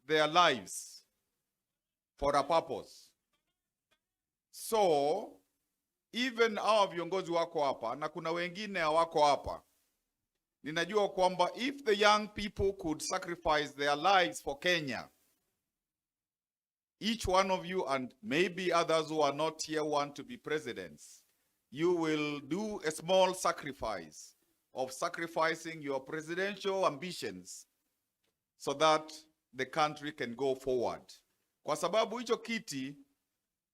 their lives for a purpose. So even hawa viongozi wako hapa na kuna wengine hawako hapa, ninajua kwamba if the young people could sacrifice their lives for Kenya, each one of you and maybe others who are not here want to be presidents, you will do a small sacrifice of sacrificing your presidential ambitions so that the country can go forward. Kwa sababu hicho kiti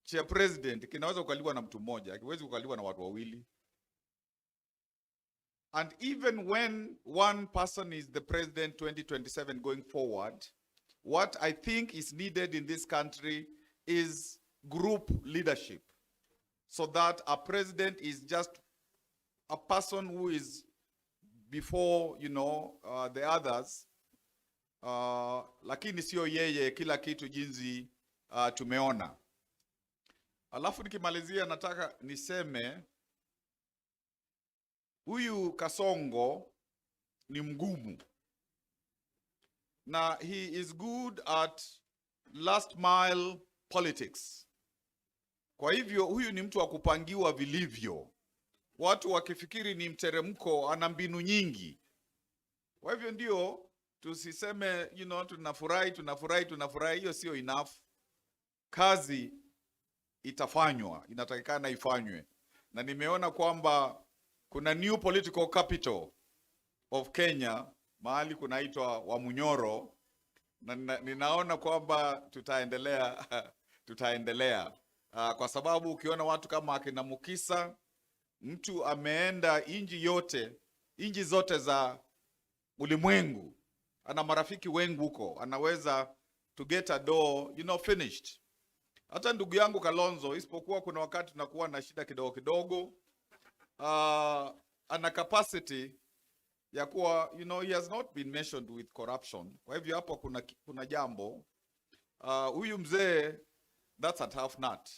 cha president kinaweza kukaliwa na mtu mmoja, hakiwezi kukaliwa na watu wawili. And even when one person is the president 2027 going forward, what I think is needed in this country is group leadership, so that a president is just a person who is before the others, lakini sio yeye kila kitu jinsi tumeona. Alafu nikimalizia, nataka niseme huyu Kasongo ni mgumu na he is good at last mile politics. Kwa hivyo huyu ni mtu wa kupangiwa vilivyo. Watu wakifikiri ni mteremko, ana mbinu nyingi. Kwa hivyo ndio tusiseme tunafurahi, tunafurahi, tunafurahi, hiyo sio enough. Kazi itafanywa, inatakikana ifanywe, na nimeona kwamba kuna new political capital of Kenya mahali kunaitwa Wamunyoro, na ninaona kwamba tutaendelea, kwa sababu ukiona watu kama akina Mukisa, mtu ameenda inji yote, inji zote za ulimwengu, ana marafiki wengi huko, anaweza to get a door finished. Hata ndugu yangu Kalonzo, isipokuwa kuna wakati tunakuwa na shida kidogo kidogo, ana capacity ya kuwa he has not been mentioned with corruption. Kwa hivyo hapo kuna jambo. Huyu mzee, that's a tough nut.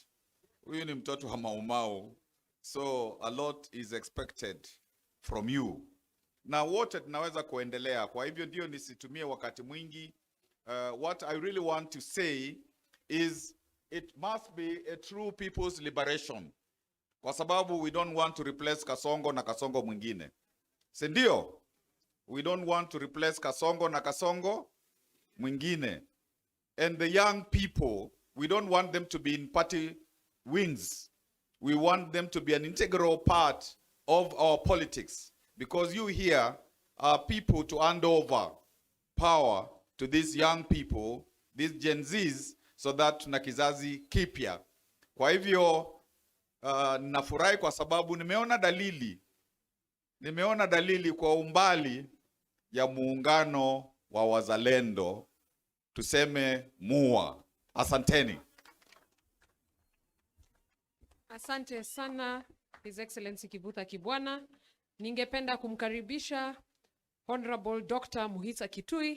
Huyu ni mtoto wa Maumau, so a lot is expected from you, na wote tunaweza kuendelea. Kwa hivyo ndio nisitumie wakati mwingi. What I really want to say is it must be a true people's liberation, kwa sababu we don't want to replace Kasongo na Kasongo mwingine, si ndio? We don't want to replace Kasongo na Kasongo mwingine. And the young people, we don't want them to be in party wings. We want them to be an integral part of our politics, because you here are people to hand over power to these young people, these Gen Zs, so that tuna kizazi kipya. Kwa hivyo nafurahi kwa sababu nimeona dalili kwa umbali ya muungano wa wazalendo, tuseme MUA. Asanteni. Asante sana, His Excellency Kivutha Kibwana. Ningependa kumkaribisha Honorable Dr. Mukhisa Kituyi.